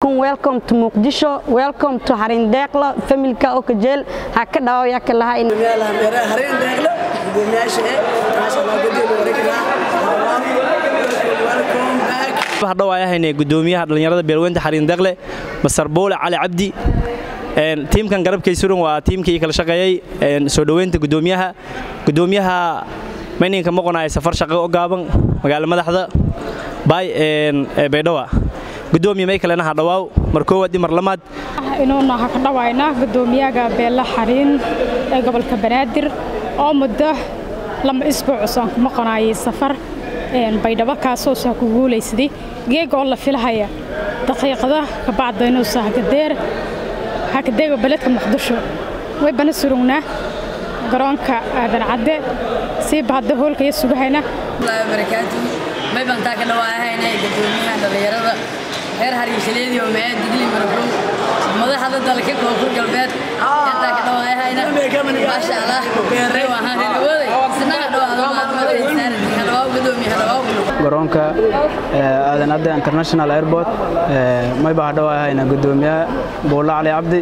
Calaykum, welcome to Muqdisho, welcome to Harindeeqlo familka oo kajeel ha ka dhawo yaa ka lahaa. Harindeeqlo gudoomiyaasha, maasha Allah, gudoomiye wareegga, welcome back. Hadhow ay ahaynay gudoomiyaha dhalinyarada beelweynta Xariindeeqle, Masar Boole Cali Cabdi. Tiimkan garabkay suran waa tiimkii kala shaqeeyay soo dhoweynta gudoomiyaha. Gudoomiyaha mayninka maqonaay safar shaqo oo gaaban magaalo madaxda bay Baydhabo. Gudoomiye may kalena ha dhawaaw mar koowaad iyo mar labaad. Inuuna ha ka dhawaynaa gudoomiyaha beela Xariin ee gobolka Banaadir oo muddo 2 isbuuc soo ku maqonaayay safar Baydhabo, kaasoo soo ku guulaysaday geega oo la filahaya daqiiqada ka bacda inuu sahgadeer hakadeego beledka Muqdisho. Way bana surugnaa garoonka Aadan Cadde sii bahda hoolka iyo sugahayna. Barakaatu, may bantaa ka dhawaahaynay gudoomiyaha dhalinyarada reer Hariishaleedii oo mee Digli Marabrow, madaxda dalka Koonfur Galbeed intaa ka dhawaahayna. Maasha Allah, waxaan reer sinaha dhawaado maadmada gudoomiyaha dhawaa. Garoonka Aadan Cadde International Airport mayba hadhawaahayna gudoomiyaha Buulla Cali Cabdi.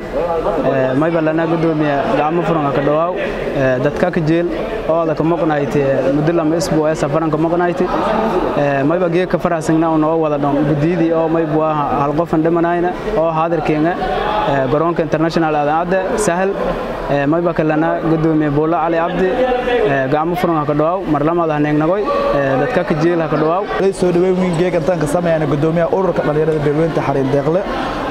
Mayba lana gudoomiya gacmo furan ka dhawaaw dadka ka jeel oo ada ka maqnayti muddo 2 isbuuc ee safaran ka maqnayti. Mayba geeg ka faraxsangna oo noo wada dhan gudidii oo mayba waa hal qofan dhimanayna oo haadirkeena garoonka International Aadan Cadde Sahal. Mayba kalena gudoomiye Buulla Cali Cabdi gacmo furan ka dhawaaw mar lamaad haneegnagoy dadka ka jeel ka dhawaaw. Soo dhaweyn weyn geeg intaan ka sameeyana gudoomiyaha ururka dhalinyarada beelweynta Xariin Deeqle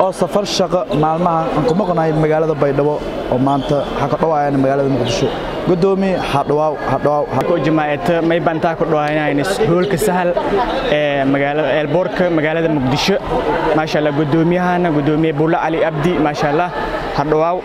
oo safar shaqo maalmaha aan ku maqnahay magaalada Baydhabo oo maanta waxa ka dhawaayana magaalada Muqdisho. Gudoomiye, hadhawaaw, hadhawaaw. Ko jamaacada may bantaa ku dhawaynayna hoolka Sahal ee magaalada Elboorka magaalada Muqdisho. Maasha Allah, gudoomiyahana gudoomiye Buulla Cali Abdi, maasha Allah, hadhawaaw,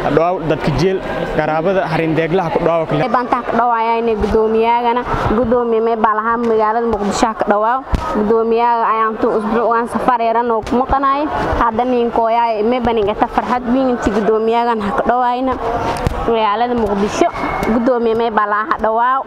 hadhawaaw, dadka jeel qaraabada Xariin Deeglaha ku dhawaaw. Kale bantaa ku dhawaayayna gudoomiyagana. Gudoomiye may balaha magaalada Muqdisho ka dhawaaw. Gudoomiyaha ayaan tu usbuuc waan safar yaran oo ku maqanaay hadda ninkooyaa may baninga ta farxad weyn intii gudoomiyahan ka dhawaayna magaalada Muqdisho. Gudoomiye may balaha dhawaaw.